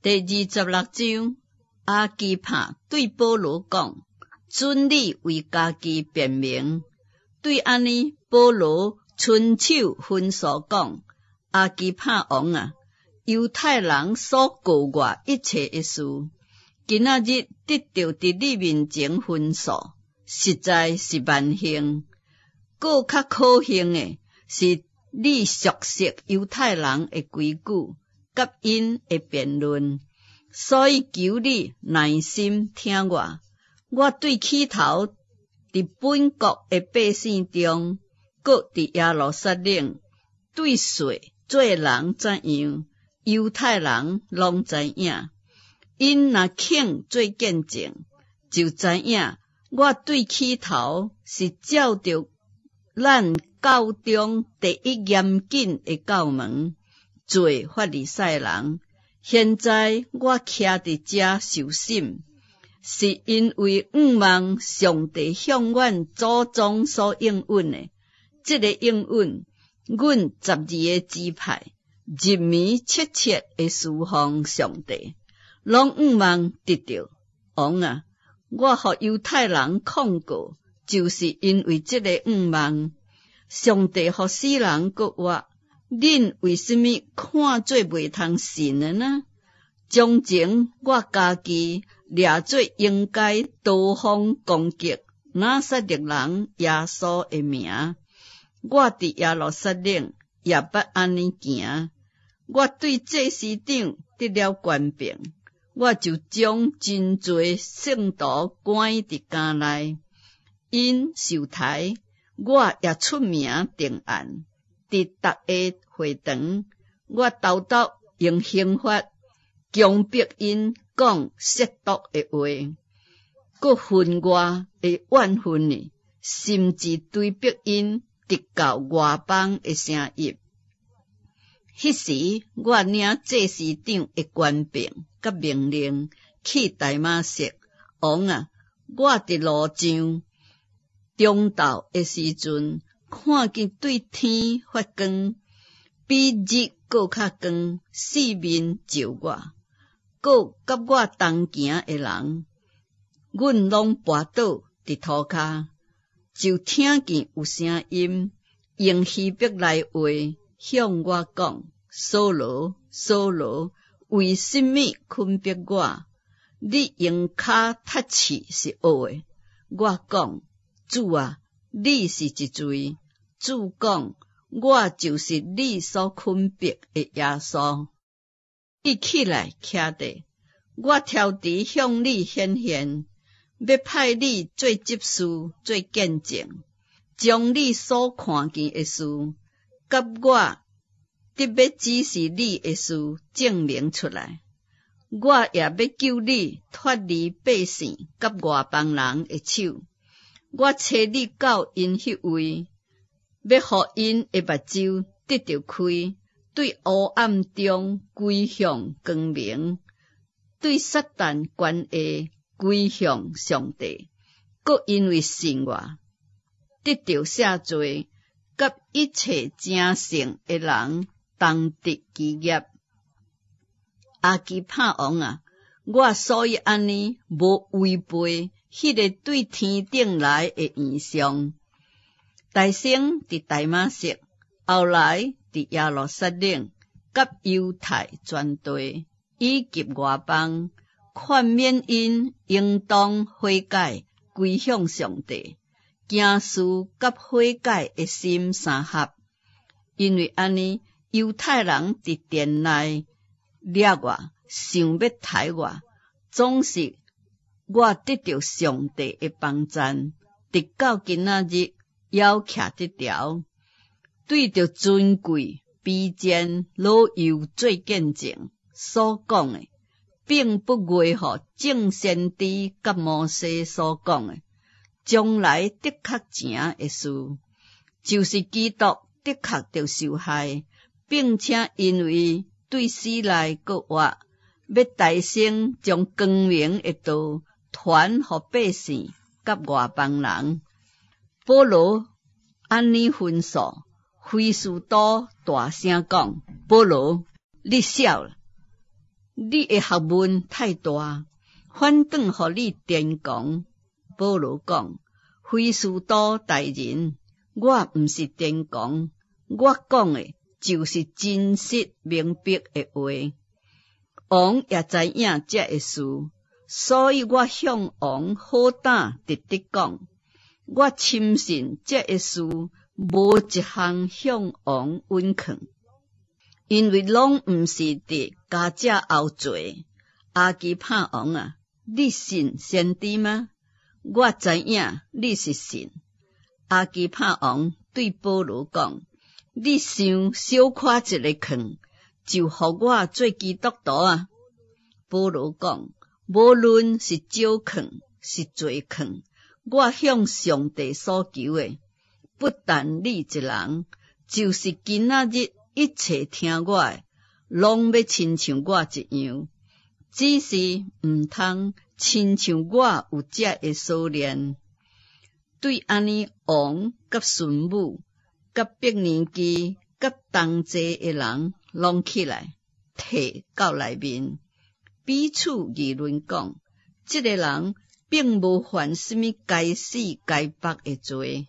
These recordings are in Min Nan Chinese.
第26章，亞基帕對保羅講：准你為家己辯明。對按呢，保羅伸手吩咐講：亞基帕王啊，猶太人所告我一切的事，今仔日得著佇你面前分訴，實在是萬幸。閣較可幸的是，你熟悉猶太人的規矩，佮𪜶的辯論，所以求你耐心聽我。我對起頭佇本國的百姓中，閣佇耶路撒冷，對細做人怎樣，猶太人攏知影。𪜶若肯做見證，就知影我對起頭是照著咱教中第一嚴謹的教門做法利賽人。現在我徛佇遮受審，是因為向望上帝向阮祖宗所應允的。這个應允，阮12個支派入暝切切的事奉上帝，攏向望得著。王啊，我予猶太人控告，就是因為這个向望。上帝予死人閣活，恁為啥物看做袂通信的呢？從前我家己掠做應該刀鋒攻擊拿撒勒人耶穌的名，我佇耶路撒冷也捌按呢行。我對祭司長得了權柄，我就將真濟聖徒關佇監內，𪜶受刣，我也出名定案。佇逐个會堂，我沓沓用刑法強迫𪜶講褻瀆的話，閣分外的怨恨呢，甚至追逼𪜶直到外邦的城邑。彼時，我領祭司長的權柄佮命令去大馬色。王啊，我佇路上中晝的時陣，看見對天發光，比日閣較光，四面照我，閣佮我同行的人，阮攏跋倒佇塗跤，就聽見有聲音，用希伯來話向我講：掃羅，掃羅，為什麼困迫我？你用跤踢刺是惡的。我講：主啊，你是一誰？主講：我就是你所困迫的耶穌。你起來徛地，我超佇向你顯現，欲派你做執事，做見證，將你所看見的事，佮我得欲指示你的事證明出來。我也欲救你脫離百姓佮外邦人的手。我差你到𪜶彼位，欲予𪜶的目睭得著開，對烏暗中歸向光明，對撒旦權下歸向上帝。閣因為信我，得著赦罪，佮一切成聖的人同得基業。亞基帕王啊，我所以按呢無違背彼个對天頂來的異象。大先佇大馬色，後來佇耶路撒冷，佮猶太全地以及外邦，勸勉𪜶應當悔改，歸向上帝，行事佮悔改的心相合。因為按呢，猶太人佇殿內掠我，想欲刣我，總是我得著上帝的幫贊，直到今仔日猶徛得牢，對著尊貴、卑賤、老幼做見證所講的，並不違予眾先知佮摩西所講的，將來的確成的事，就是基督的確著受害，並且因為對死內閣活，欲大先將光明的道傳予百姓佮外邦人。保羅按呢吩咐，非斯都大聲講：保羅，你痟啦！你的學問太大，反轉予你顛狂。保羅講：菲斯都大人，我毋是顛狂，我講的就是真實明白的話。王也知影這个事，所以我向王好膽直直講。我深信這个事無一項向王隱藏，因為攏毋是佇家遮後做。亞基帕王啊，你信先知嗎？我知影你是信。亞基帕王對保羅講：你想小可一个勸，就予我做基督徒啊？保羅講：無論是少勸是濟勸，我向上帝所求的，不但你一人，就是今仔日一切聽我的，攏欲親像我一樣，只是毋通親像我有這个鎖鏈。對按呢，王佮孫母、佮百尼基、佮同齊的人，攏起來，提到內面，彼此議論講：這个人並無犯啥物該死該縛的罪。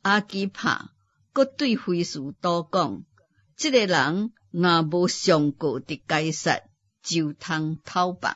亞基帕閣對菲斯都講：這个人若無上告佇該撒，就通討縛。